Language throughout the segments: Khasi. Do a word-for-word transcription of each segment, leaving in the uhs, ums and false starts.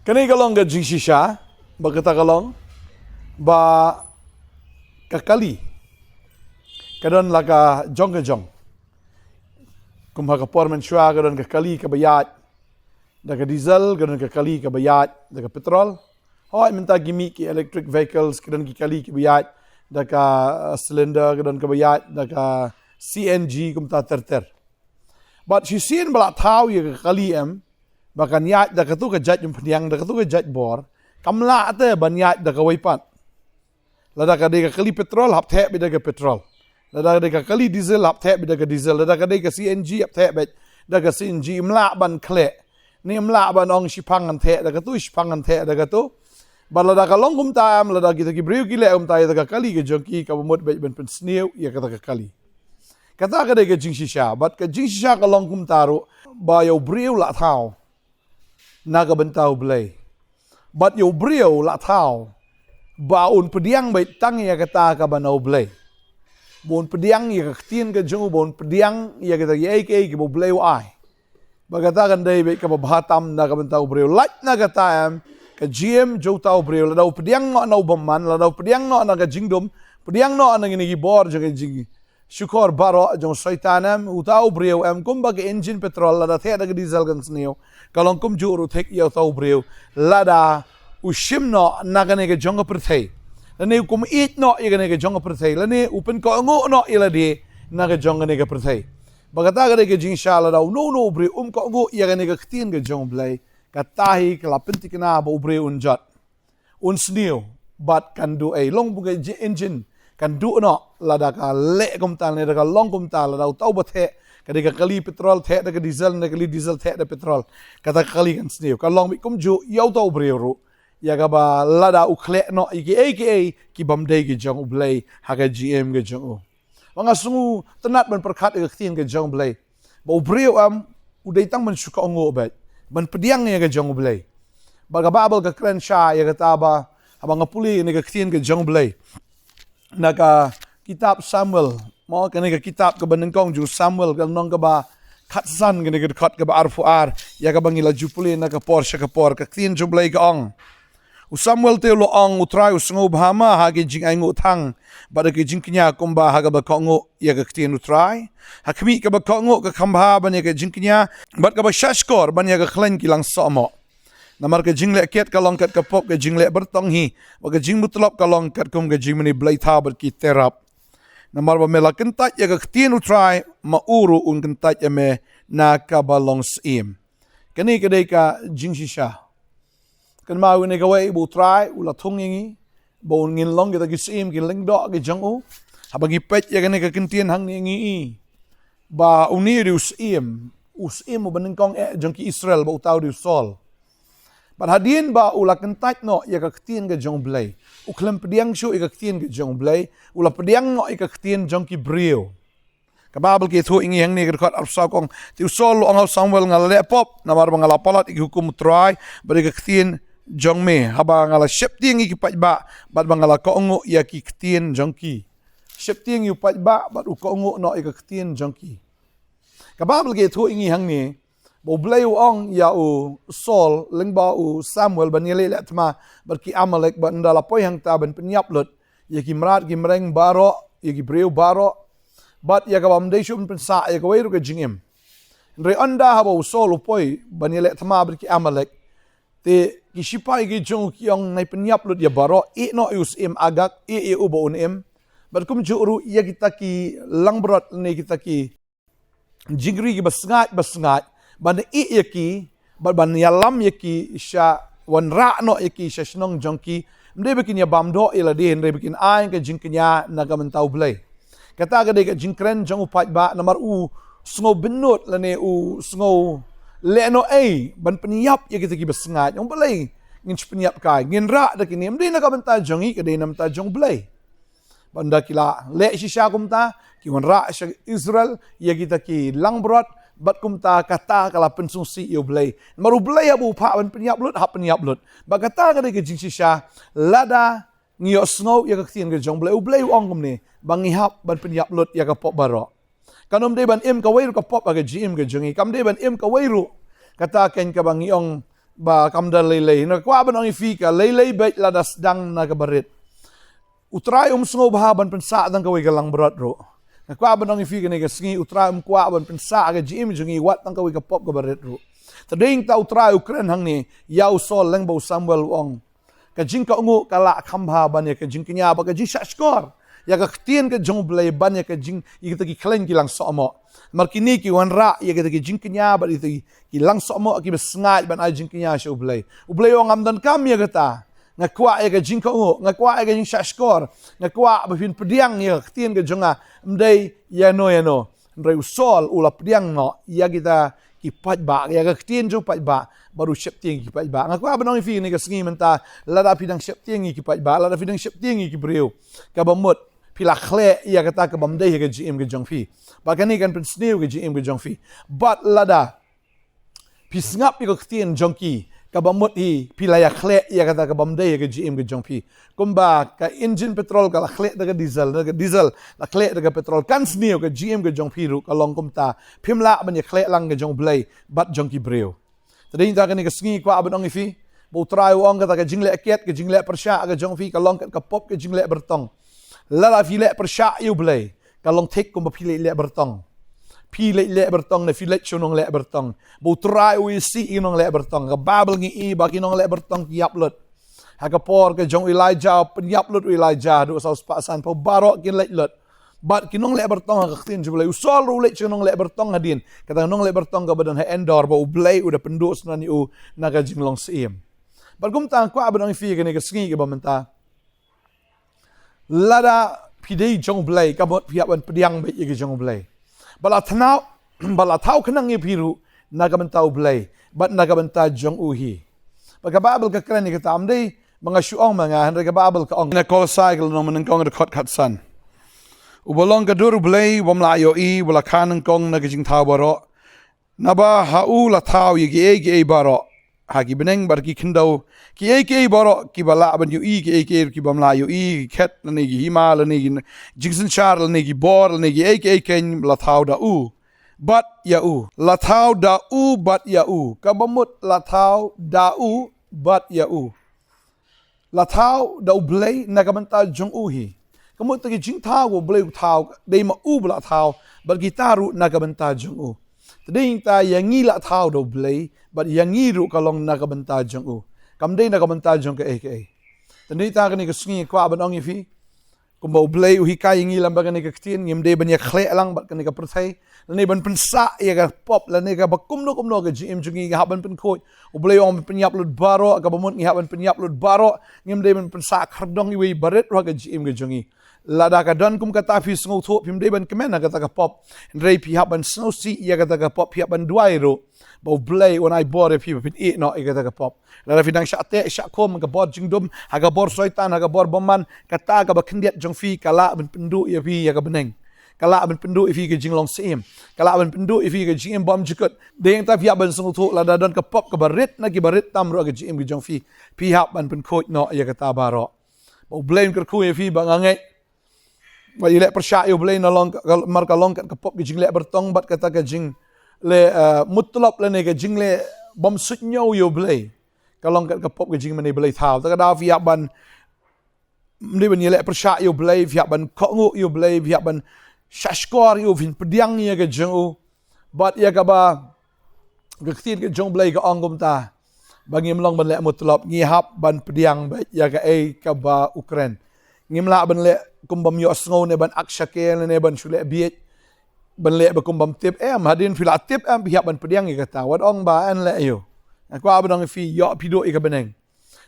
Kane ka long ka jingshisha, ba kata ka long, ba ka kali ka don la ka jong ka jong. Kum ha ka por mynshuwa ka don ka kali kaba ïaid da ka diesel, ka don ka kali kaba ïaid da ka petrol. Hooid, mynta ki mih ki electric vehicles, ka don ki kali kiba ïaid da ka, uh, cylinder, ka don kaba ïaid da ka C N G, kumta ter ter. Bad shisien ba la thaw ïa ka kali em, ba kan ïaid da katu ka jait umphniang, da katu ka jait bor, kam lah te ban ïaid da kawei pat. Lada ka dei ka kali petrol, hap theh beit da ka petrol. Lada ka dei ka kali diesel, hap theh beit da ka diesel. Lada ka dei ka C N G, hap theh beit da ka C N G. Ym lah ban khleh, ne ym lah ban ong shiphang ngan theh da katu, shiphang ngan theh da katu. Bad lada ka long kumta em, lada kita ki briew ki leh kumta ïa ka kali ka jong ki, kaba mut beit ban pynsniew ïa kata ka kali. Kata ka dei ka jingshisha, bad ka jingshisha ka long kumta ruh, ba ïa u briew la thaw na ka bynta U Blei. Bad ïa u briew la thaw ba un pdiang beit tang ïa kata kaba na U Blei. Ba un pdiang ïa ka ktien ka jong u, ba un pdiang ïa kata, ïa kiei kiei kiba U Blei u ai. Ba kata kan dei beit kaba bha tam na ka bynta u briew. Lait na kata em, ka jingim jong uta u briew, lada u pdiang noh na u bymman, lada u pdiang noh na ka jingdum, pdiang noh na kine ki bor jong ka jing shukor baroh jong Soitan em, uta u briew em, kumba ka engine petrol lada theh da ka diesel kan sniew, ka long kumjuh ruh thik ïa uta u briew lada u shim noh na kane ka jong ka pyrthei, lane u kum ïeit noh ïa kane ka jong ka pyrthei, lane u pynkohnguh noh ïa lade na ka jong kane ka pyrthei. Ba kata ka dei ka jingshisha, lada uno uno u briew um kohnguh ïa kane ka ktien ka jong U Blei, kata hi ka la pynthikna ba u briew un jot, un sniew, bad kan duh ei. Long bun ka ji-, engine kan duh noh lada ka leh kumta, lada ka long kumta, lada uta uba theh, ka dei ka kali petrol theh da ka diesel, ne ka kali diesel theh da petrol, kata ka kali kan sniew. Ka long beit kumjuh ïa uta u briew ruh, ïa kaba lada u khleh noh ïa kiei kiei kibym dei ki jong U Blei ha ka jingim ka jong u. Ba nga sngew tynnad ban pyrkhat ïa ka ktien ka jong U Blei, ba u briew em, u dei tang ban shu kohnguh beit, ban pdiang ïa ka jong U Blei. Bad ka Baibl ka kren shai ïa kata ba, haba nga pule ïa kane ka ktien ka jong U Blei na ka kitab Samuel, mo, kane ka kitab kaba nyngkong jong u Samuel, ka lynnong kaba khatsan, kane ka dkhot kaba arphew ar, ïa kaba ngi la ju pule na ka por sha ka por. Ka ktien jong U Blei ka ong: U Samuel te u la ong, U Trai u sngewbha ma ha ki jingainguh thang bad ha ki jingkñia, kumba ha kaba kohnguh ïa ka ktien U Trai? Ha khmih, kaba kohnguh ka kham bha ban ïa ka jingkñia, bad kaba shahshkor ban ïa ka khleiñ ki langsohmoh. Namar ka jingleh kiad ka long kat ka pop, ka jingleh byrtong hi, bad ka jingmutlop ka long katkum ka jingmane bleithaw bad ki terap. Namar ba me la kyntait ïa ka ktien U Trai, ma u ruh un kyntait ïa me na kaba long syiem. Kane ka dei ka jingshisha. Kynmaw, kane kawei ba U Trai u la thung ïa ngi, ba un, ngin long kita ki syiem, ki lyngdoh ki jong u. Haba ngi peit ïa kane ka ktien hangne, ngi i ba une u dei u syiem, u syiem uba nyngkong eh jong ki Israel, ba uta u dei u Saul. Bad hadien ba u la kyntait noh ïa ka ktien ka jong U Blei, u khlem pdiang shuh ïa ka ktien ka jong U Blei, u la pdiang noh ïa ka ktien jong ki briew. Ka Baibl ka ïathuh ïa ngi hangne, ka dkhot arphew saw ka ong: Te u Saul u ong ha u Samuel, Nga la leh pop, namar ba nga la palat ïa ki hukum U Trai bad ïa ka ktien jong me, haba nga la sheptieng ïa ki paidbah, bad ba nga la kohnguh ïa ki ktien jong ki. Sheptieng ïa u paidbah bad u kohnguh noh ïa ka ktien jong ki. Ka Baibl ka ïathuh ïa ngi hangne ba U Blei u ong ïa u Saul lyngba u Samuel ban ïaleh leh thma bad ki Amalek, bad ynda la poi hangta ban pynïap lut ïa ki mrad ki mreng baroh, ïa ki briew baroh, bad ïa kaba ym dei shuh ban pynsah ïa kawei ruh ka jingim. Hynrei ynda haba u Saul u poi ban ïaleh thma bad ki Amalek, te ki shipai ki jong u ki ong, Nai pynïap lut ïa baroh, ïeh noh ïa u syiem Agag, ïeh ïa u ba un im, bad kumjuh ruh ïa kita ki langbrot ne kita ki jingri kiba sngaid ba sngaid, ban ïeh ïa ki, bad ban ïalam ïa ki sha, wanrah noh ïa ki sha shnong jong ki. Ym dei ba kin ïabam doh ïa lade, hynrei ba kin ai ka jingkñia na ka bynta U Blei. Kata ka dei ka jingkren jong u paidbah, namar u sngewbynnud lane u sngew lehnohei ban pynïap ïa kita kiba sngaid. Ong, balei ngin shu pynïap kai? Ngin rah da kine, ym dei na ka bynta jong ngi, ka dei na ka bynta jong U Blei. Bad ynda ki la leh shisha kumta, ki wanrah sha Israel ïa kita ki langbrot, bad kumta kata ka la pynsngewsih ïa U Blei. Namar U Blei haba u phah ban pynïap lut, hap pynïap lut. Bad kata ka dei ka jingshisha, lada ngi ïohsngew ïa ka ktien ka jong U Blei, U Blei u ong kumne, ba ngi hap ban pynïap lut ïa ka pop baroh. Kan ym dei ban im kawei ruh ka pop ha ka jingim ka jong ngi. Kam dei ban im kawei ruh kata keiñ kaba ngi ong ba kam da lei lei. Nga kwah ban ong ïa phi ka lei lei beit lada sdang na kaba rit. U Trai um sngewbha ban pynsah tang kawei ka langbrot ruh. Nga kwah ban ong ïa phi kane ka sngi, U Trai um kwah ban pynsah ka jingim jong ngi wat tang kawei ka pop kaba rit ruh. Te dei ta U Trai u kren hangne ïa u Saul lyngba u Samuel, u ong, ka jingkohnguh ka lah kham bha ban ïa ka jingkñia bad ka jingshahshkor ïa ka ktien ka jong U Blei ban ïa ka jing, ïa kita ki khleiñ ki langsohmoh. Namar kine ki wanrah ïa kita ki jingkñia bad ïa kita ki langsohmoh kiba sngaid ban ai jingkñia sha U Blei. U Blei u ong, ngam donkam ïa kata. Nga kwah ïa ka jingkohnguh, nga kwah ïa ka jingshahshkor, nga kwah ba phin pdiang ïa ka ktien ka jong nga, ym dei ïano ïano. Hynrei u Saul u la pdiang noh ïa kita ki paidbah, ïa ka ktien jong paidbah, bad u sheptieng ïa ki paidbah. Nga kwah ban ong ïa phi kane ka sngi mynta, lada phi dang sheptieng ïa ki paidbah, lada phi dang sheptieng ïa ki briew, kaba mut phi la khleh ïa kata kaba ym dei ha ka jingim ka jong phi. Bad kane kan pynsniew ka jingim ka jong phi. Bad lada phi sngap ïa ka ktien jong ki, kaba mut hi phi la ïa khleh ïa kata kaba ym dei ha ka jingim ka jong phi. Kumba ka injin petrol ka la khleh da ka diesel, da ka diesel la khleh da ka petrol, kan sniew ka jingim ka jong phi ruh ka long kumta. Phim lah ban ïa khleh lang ka jong U Blei bad jong ki briew. Te dei ta kane ka sngi kwah ban ong ïa phi ba U Trai u ong kata ka jingleh kiad, ka jingleh pyrshah ka jong phi ka long kat ka pop, ka jingleh byrtong. Lada phi leh pyrshah ïa U Blei, ka long thik kumba phi leh leh byrtong. Phi leh leh byrtong ne phi leh shu nongleh byrtong. Ba U Trai u isih ïa nongleh byrtong. Ka Baibl ngi i ba ki nongleh byrtong ki ïap lut. Ha ka por ka jong u Elijah, pynïap lut u Elijah haduh saw spah san phew baroh kin leh lut. Bad ki nongleh byrtong ha ka ktien jong U Blei. U Saul ruh u leh shu nongleh byrtong hadien. Kata nongleh byrtong kaba don ha Endor ba U Blei u da pynduh sngewbha ïa u na ka jinglong syiem. Bad kumta kwah ban ong ïa phi kane ka sngi kaba mynta, lada phi dei jong U Blei, ka mut phi hap ban pdiang beit ïa ka jong U Blei. Ba la thaw, ba la thaw khnang ïa phi ruh na ka bynta U Blei bad na ka bynta jong u hi. Bad ka Baibl ka kren ïa kata, ym dei ba nga shu ong ma nga, hynrei ka Baibl ka ong na Kolosai ka lynnong ba nyngkong, dkhot khatsan: Uba long ka dur U Blei, ubym lah ïohi, uba la kha nyngkong na ka jingthaw baroh, naba ha u la thaw ïa kiei kiei baroh ha ki bneng bad ki khyndew, kiei kiei baroh kiba lah ban ïohi, kiei kiei ruh kibym lah ïohi, ki khet lane ki hima lane ki jingsynshar lane ki bor lane kiei kiei keiñ, la thaw da u bad ïa u. La thaw da u bad ïa u. Kaba mut la thaw da u bad ïa u. La thaw da U Blei na ka bynta jong u hi. Ka mut ta ki jingthaw U Blei u thaw, dei ma u ba la thaw, bad kita ruh na ka bynta jong u. Te dei ta ïa ngi la thaw da U Blei, bad ïa ngi ruh ka long na ka bynta jong u. Kam dei na ka bynta jong kaei kaei. Te dei ta kane ka sngi kwah ban ong ïa phi, kumba U Blei u hikai ïa ngi lyngba kane ka ktien, ngim dei ban ïa khleh lang bad kane ka pyrthei, lane ban pynsah ïa ka pop, lane kaba kumno kumno ka jingim jong ngi, ngi hap ban pynkhuid. U Blei u ong ban pynïap lut baroh, kaba mut ngi hap ban pynïap lut baroh, ngim dei ban pynsah khyrdong iwei ba rit ruh ha ka jingim ka jong ngi. Lada ka don kum kata phi sngewthuh, phim dei ban kmen ha kata ka pop. Hynrei phi hap ban sngewsih ïa kata ka pop, phi hap ban duwai ruh ba U Blei un ai bor ïa phi ba phin ïeh noh ïa kata ka pop. Lada phi dang shah teh shah khum ha ka bor jingdum, ha ka bor Soitan, ha ka bor bymman, kata kaba khyndiat jong phi ka lah ban pynduh ïa phi ïa ka bneng. Ka lah ban pynduh ïa phi ka jinglong syiem. Ka lah ban pynduh ïa phi ka jingim bymjukut. Dei ta phi hap ban sngewthuh, lada don ka pop kaba rit na kiba rit tam ruh ha ka jingim ka jong phi, phi hap ban pynkhuid noh ïa kata baroh. Ba U Blei un kyrkhu ïa phi, ba nga ngeit ba ïaleh pyrshah ïa U Blei na long ka, mar ka long kat ka pop ka jingleh byrtong bad kata ka jingleh, eh, mutlop lane ka jingleh bym suidñiew ïa U Blei, ka long kat ka pop ka jingmane blei thaw. Ta ka daw phi hap ban, ym dei ban ïaleh pyrshah ïa U Blei, phi hap ban kohnguh ïa U Blei, phi hap ban shahshkor ïa u, phin pdiang ïa ka jong u. Bad ïa kaba ka ktien ka jong U Blei ka ong kumta, ba ngim long ban leh mutlop, ngi hap ban pdiang beit ïa kaei kaba u kren. Ngim lah ban leh kum bym ïohsngew ne ban ak shake ne ban shu leh bieit, ban leh ba kum bym tip. Em, hadien phi la tip em, phi hap ban pdiang ïa kata. Wat ong ba yn leh ïa u. Nga kwah ban ong ïa phi, ïoh phi duh ïa ka bneng.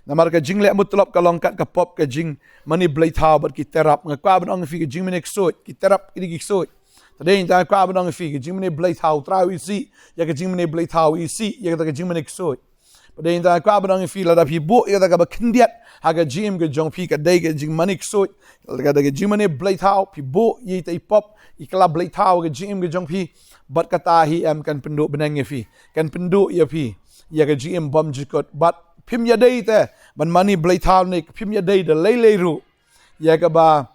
Namar ka jingleh mutlop ka long kat ka pop ka jingmane blei thaw bad ki terap. Nga kwah ban ong ïa phi, ka jingmane ksuid, ki terap ki dei ki ksuid. Te dei ta nga kwah ban ong ïa phi, ka jingmane blei thaw, Trai u isih ïa ka jingmane blei thaw, isih ïa kata ka jingmane ksuid. Te dei ta nga kwah ban ong ïa phi, lada phi buh ïa kata kaba khyndiat ha ka jingim ka jong phi, ka dei ka jingmane ksuid, ka dei ka jingmane blei thaw, phi buh ïa ita i pop i kylla blei thaw ha ka jingim ka jong phi, bad kata hi em kan pynduh bneng ïa phi, kan pynduh ïa phi ïa ka jingim bymjukut. Bad phim ïadei te ban mane blei thaw ne phim ïadei da lei lei ruh ïa kaba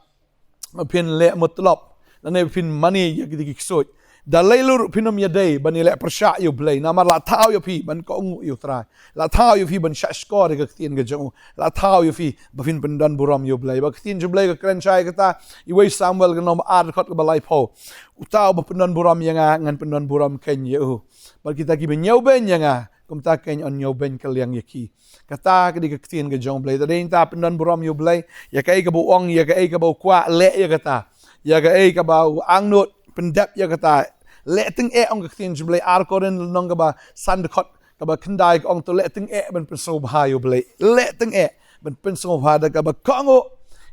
phin leh mutlop lane phin mane ïa ki, ki ksuid. Da lei lur phin ym ïadei ban ïaleh pyrshah ïa U Blei, namar la thaw ïa phi ban kohnguh ïa U Trai. La thaw ïa phi ban shahshkor ïa ka ktien ka jong u. La thaw ïa phi ba phin pyndon burom ïa U Blei. Ba ka ktien jong U Blei ka kren shai kata, Iwei Samuel ka lynnong ba ar dkhot kaba laiphew. Uta uba pyndon burom ïa nga, ngan pyndon burom kein ïa u. Bad kita kiba ñiewbeiñ ïa nga, kumta kein yn ñiewbeiñ kylliang ïa ki. Kata ka dei ka ktien ka jong U Blei. Te dei nangta pyndon burom ïa U Blei, ïa kaei kaba u ong, ïa kaei kaba u kwah, leh ïa kata. Ïa kaei kaba u angnud, pyndep ïa kata. Leh tyngeh, ong ka ktien jong U Blei, ar Korinth lynnong kaba san dkhot kaba khyndai ka ong, to leh tyngeh ban pynsngewbha ïa U Blei. Leh tyngeh ban pynsngewbha da kaba kohnguh,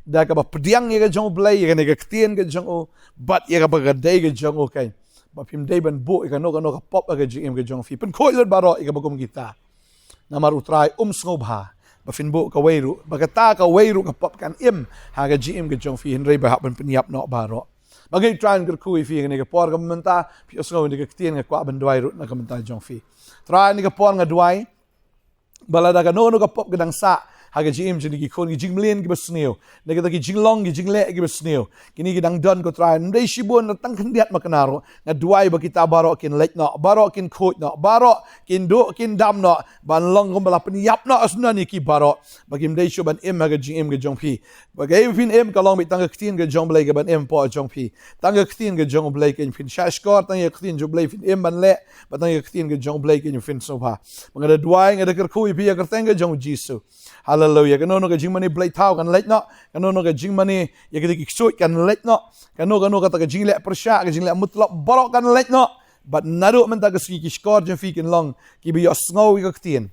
da kaba pdiang ïa ka jong U Blei, ïa kane ka ktien ka jong u, bad ïa kaba ka dei ka jong u kein. Ba phim dei ban buh ïa kano kano ka pop ha ka jingim ka jong phi. Pynkhuid lut baroh ïa kaba kum kita. Namar U Trai um sngewbha ba phin buh kawei ruh, ba kata kawei ruh ka pop kan im ha ka jingim ka jong phi, hynrei ba hap ban pynïap noh baroh. Ba ngi, U Trai un kyrkhu ïa phi ha kane ka por kaba mynta, phi ïohsngew ïa ka ktien, nga kwah ban duwai ruh na ka bynta jong phi. Trai, ha kane ka por nga duwai ba lada kano kano ka pop ka dang sah ha ka jingim jong ki khun, ki jingmlien kiba sniew, na kita ki jinglong ki jingleh kiba sniew, kine ki dang don, ko Trai, ym dei shibun, tang khyndiat ma kane ruh, nga duwai ba kita baroh kin leit noh, baroh kin khuid noh, baroh kin duh kin dam noh, ban long kumba la pynïap noh shuh ïa ki baroh, ba kim dei shuh ban im ha ka jingim ka jong phi. Ba kaei ba phin im ka long beit tang ka ktien ka jong U Blei kaban im hapoh jong phi. Tang ka ktien ka jong U Blei kein phin shahshkor, tang ïa ka ktien jong U Blei phin im ban leh, bad tang ïa ka ktien ka jong U Blei kein phin sngewbha. Ba nga da duwai, nga da kyrkhu ïa phi ha ka kyrteng ka jong U Jisu. Haleluya. Kano kano ka jingmane blei thaw kan leit noh, kano kano ka jingmane ïa kita ki ksuid kan leit noh, kano kano kata ka jingleh pyrshah, ka jingleh mutlop, baroh kan leit noh. Bad naduh mynta ka sngi ki shkor jong phi kin long kiba ïohsngew ïa ka ktien.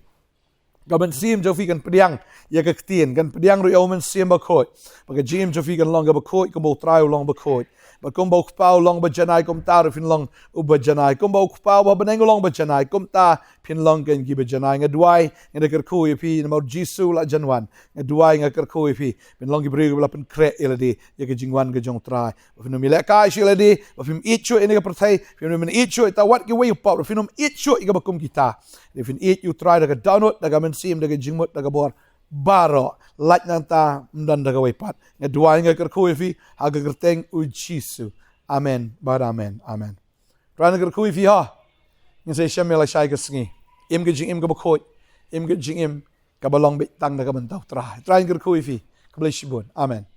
Ka mynsiem jong phi kan pdiang ïa ka ktien, kan pdiang ruh ïa U Mynsiem Bakhuid. Ba ka jingim jong phi kan long kaba khuid kumba U Trai u long bakhuid. Bad kumba u kpa u long uba janai, kumta ruh phin long uba janai. Kumba u kpa uba ha bneng u long uba janai, kumta phin long kein kiba janai. Nga duwai, nga da kyrkhu ïa phi namar U Jisu u la jan wan. Nga duwai, nga kyrkhu ïa phi, phin long ki briew kiba la pynkhreh ïa lade ïa ka jingwan ka jong U Trai. Ba phin ym ïalehkai shuh ïa lade, ba phim ïeit shuh ïa kane ka pyrthei, phim ïeit shuh ïa uta wat kiwei u pop, ba phin ym ïeit shuh ïa kaba kum kita. Hynrei phin ïeit ïa U Trai da ka dohnud, da ka mynsiem, da ka jingmut, da ka bor baroh. Lait nangta, ym don da kawei pat. Nga duwai, nga kyrkhu ïa phi ha ka kyrteng U Jisu. Amen bad amen. Amen. Trai un kyrkhu ïa phi, ha. Ngin sa ïashem ïa lashai ka sngi. Im ka jingim kaba khuid, im ka jingim kaba long beit tang na ka bynta U Trai. Trai un kyrkhu ïa phi. Khublei shibun. Amen.